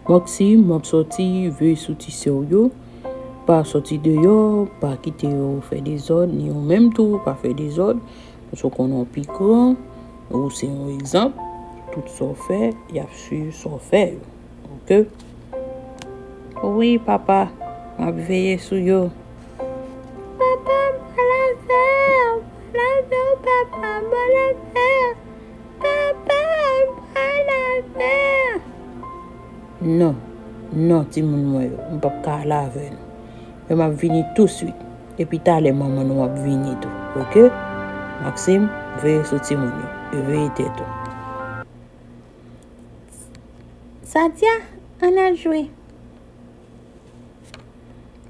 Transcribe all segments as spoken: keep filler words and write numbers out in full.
Maxime, m ap sòti, veye sou ti sè w yo. Pa sòti deyò, pa kite yo fè dezòd, ni ou menm tou, pa fè dezòd. Paske w konnen w pi gran, ou se yon egzanp. Tout sa w fè, y ap swiv sa w fè yo. Oke? Wi, papa, m ap veye sou yo. Papa, m pral avè w, m pral avè w, papa, m pral avè w. Papa, m pral avè w. Non, non, timoun mwen yo, m p ap ka ale avè nou. Men m ap vini touswit. Epi talè manman nou ap vini tou, oke? Maxime, veye sou timoun yo, e veye tèt ou. Sadia, ann al jwe.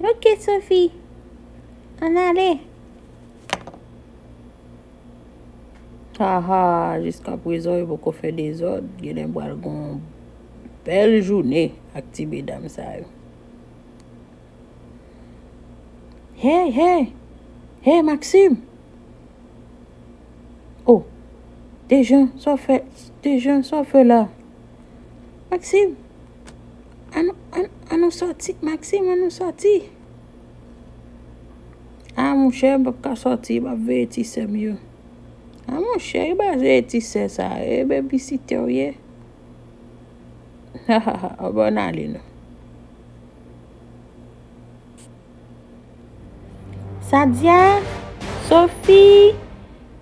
Oke, Sophie, ann ale. Haha, jiskaprezan yo poko fè dezòd, genlè pral gon bèl jounen ak ti medam sa yo. Hey, hey! Hey, Maxime! Oh, Dejan, sa w fè, Dejan, sa w fè la? Maxime, ann, ann, ann nou sòti, Maxime, ann nou sòti. A, monchè, m p ap ka sòti, m ap veye ti sè m yo. A, monchè, e pa veye ti sè sa, e babysitè w ye. Anben, ann ale non. Sadia, Sophie,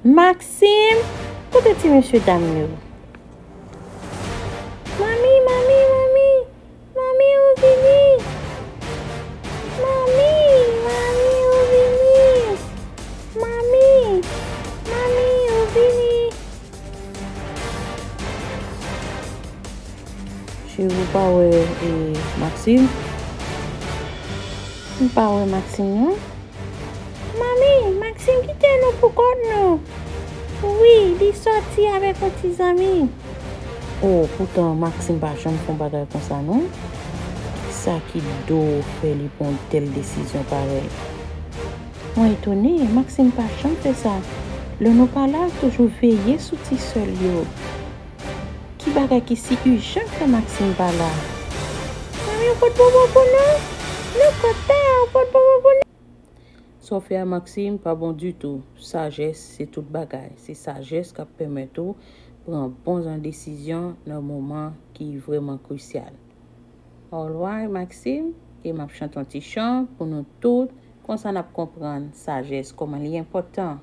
Maxime, kote ti mesye dam yo? Manmi, manmi, manmi, manmi, ou vini? Manmi, manmi, ou vini? Manmi, manmi, ou vini? Cheri, ou pa wè, e, Maxime? M pa wè Maxime, non. Manmi, Maxime kite nou pou kont nou. Wi, li sòti avèk yon ti zanmi. Oh, poutan Maxime pa janm fè yon bagay konsa, non. Kisa ki do fè li pran yon tèl desizyon parèy? Mwen etone, Maxime pa janm fè sa. Lè nou pa la, l toujou veye sou ti sè l yo. Ki bagay ki si ijan fè Maxime pa la? Manmi, ou pot bonbon pou nou? Nou kontan, ou pot bonbon pou nou? Sa w fè a, Maxime, pa bon ditou. Sajès, se tout bagay. Se sajès k ap pèmèt ou pran bon jan desizyon nan moman ki vrèman krisyal. Alright, Maxime, e m ap chante yon ti chan pou nou tout, konsa n ap konprann sajès, kòman li enpòtan.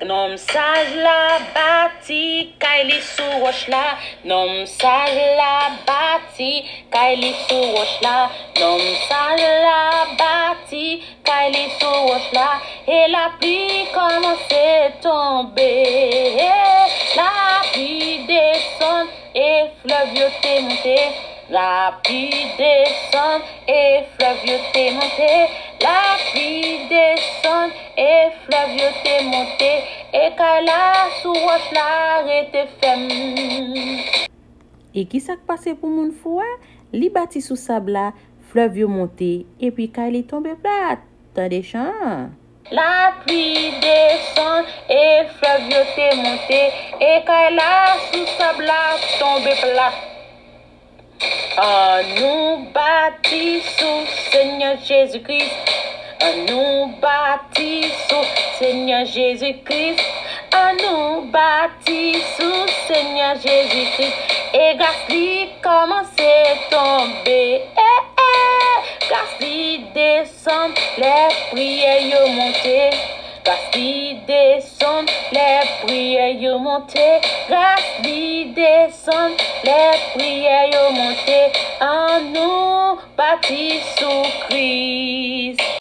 Nonm saj la bati kay li sou wòch la. Nonm saj la bati kay li sou wòch la. Nonm saj la bati kay li sou wòch la. E lapli kòmanse tonbe. Lapli desann e flèv yo te monte. Lapli desann e flèv yo te monte. Lapli desann e flèv yo te monte. E kay la sou wòch la rete fèm. E kisa k pase pou moun fou a? Li bati sou sab la, flèv yo monte, epi kay li tonbe plat. Tande chan an. Lapli desann e flèv yo te monte, e kay la sou sab la tonbe plat. Annou bati sou Senyè Jezi Kris. Annou bati sou Senyè Jezi Kris. Annou bati sou Senyè Jezi Kris. E gras li kòmanse tonbe. Eh, eh, gras li desann lè priyè yo monte. Gras li desann lè priyè yo monte. Gras li desann lè priyè yo monte. Annou bati sou Kris.